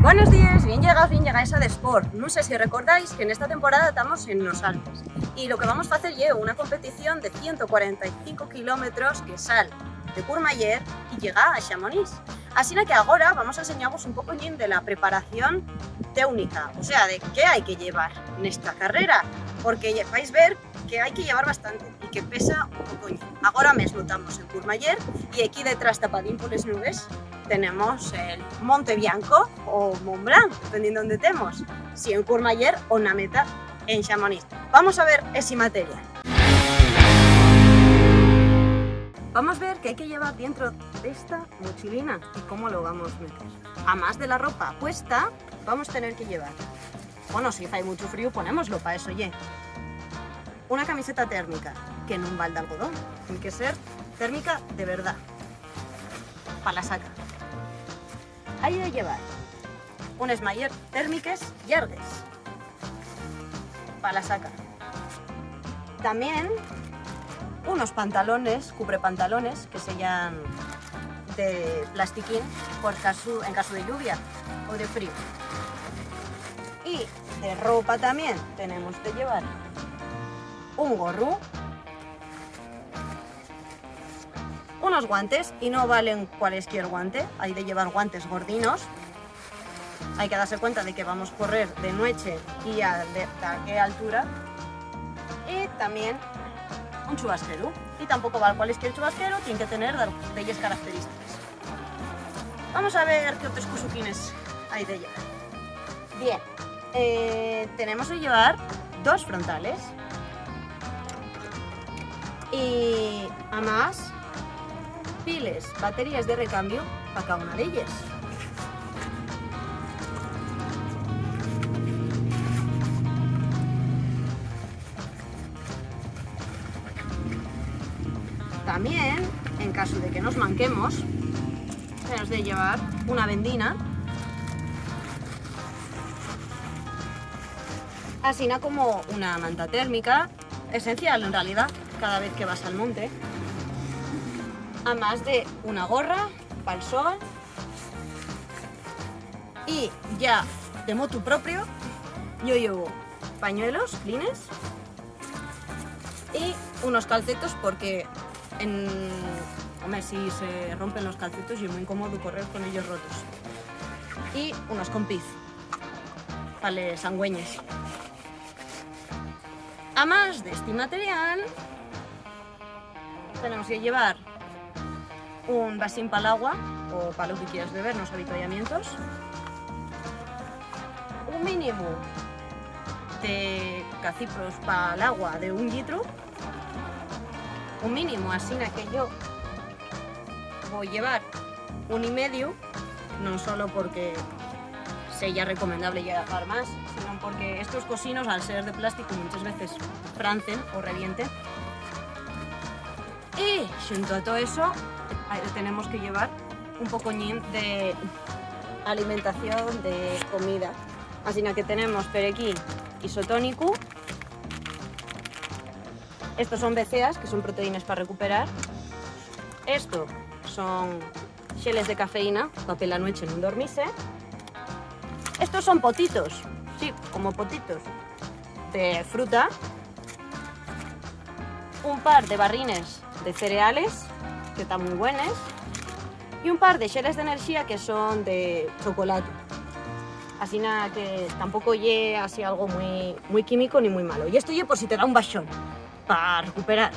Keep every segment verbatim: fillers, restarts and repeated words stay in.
Buenos días, bien llegaos, bien llegaes a Desport. Nun sé si recordáis que nesta temporada tamos en nos Alpes y lo que vamos facer ye una competición de ciento cuarenta y cinco kilómetros que sal de Courmayeur y llega a Chamonix. Asina que agora vamos a enseñaros un poco ñín de la preparación téunica, o sea, de qué hai que llevar nesta carrera, porque lle-, vais ver que hai que llevar bastante y que pesa un poco ñín. Agora mesmo tamos en Courmayeur y aquí detrás, tapadín poles nubes, tenemos el Monte Bianco o Mont Blanc, dependiendo onde temos, si en Courmayeur o na meta en Chamonix. Vamos a ver esi material. Vamos ver qué hai que llevar dientro d'esta mochilina y cómo lo vamos meter. A más de la ropa puesta, vamos tener que llevar, bueno, si fai mucho fríu, ponémoslo, pa eso ye. Una camiseta térmica, que nun val d'algodón, tien que ser térmica de verdá, pa la saca. Hai de llevar unes mayeres térmiques llargues, pa la saca. Tamién unos pantalones, cuprepantalones, que seyan de plastiquín, por casu, en casu de lluvia o de fríu. Y de ropa tamién tenemos de llevar un gorru, unos guantes, y no valen cualesquier guante, hai de llevar guantes gordinos. Hai que darse cuenta de que vamos correr de nueche y a, de, a qué altura. Y tamién un chubasqueru. Y tampoco val cualesquier chubasqueru, tien que tener dar-, delles característiques. Vamos a ver qué otres cosuquines hai de llevar. Bien, eh, tenemos de llevar dos frontales y, amás, piles, bateríes de recambiu pa cada una d'elles. Tamién, en casu de que nos manquemos, tenemos de llevar una vendina, asina como una manta térmica, esencial, en realidá, cada vez que vas al monte, amás de una gorra pal sol. Y ya de motu propio, yo llevo pañuelos, clines, y unos calcetos porque, en, home, si se rompen los calcetos, ye mui incómodo correr con ellos rotos. Y unos compis pa les sangüeñes. Amás d'esti material, tenemos que llevar un vasín pal agua o pa lo que quieras beber nos avituallamientos, un mínimu de cacipros pal agua de un llitru, un mínimu, asina que yo voi llevar un y mediu, non solo porque seya recomendable llevar más, sino porque estos cosinos, al ser de plástico, munches veces francen o revienten. Y xunto a todo eso, eh, tenemos que llevar un pocoñín de alimentación, de comida. Asina que tenemos per equí isotónicu. Estos son B C As, que son proteínes pa recuperar. Esto son xeles de cafeína pa pela nueche nun dormise. Estos son potitos, sí, como potitos de fruta. Un par de barrines de cereales, que tán mui güenes. Y un par de xeles d'enerxía, que son de chocolate. Asina que tampoco ye así algo mui, mui químico ni mui malo. Y esto ye por si te da un baxón, pa recuperar.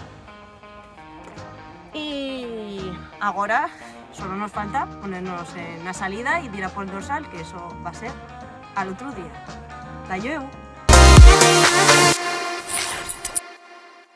Y agora solo nos falta ponernos en la salida y dir a pol dorsal, que eso va a ser al otru día. Ta llueu.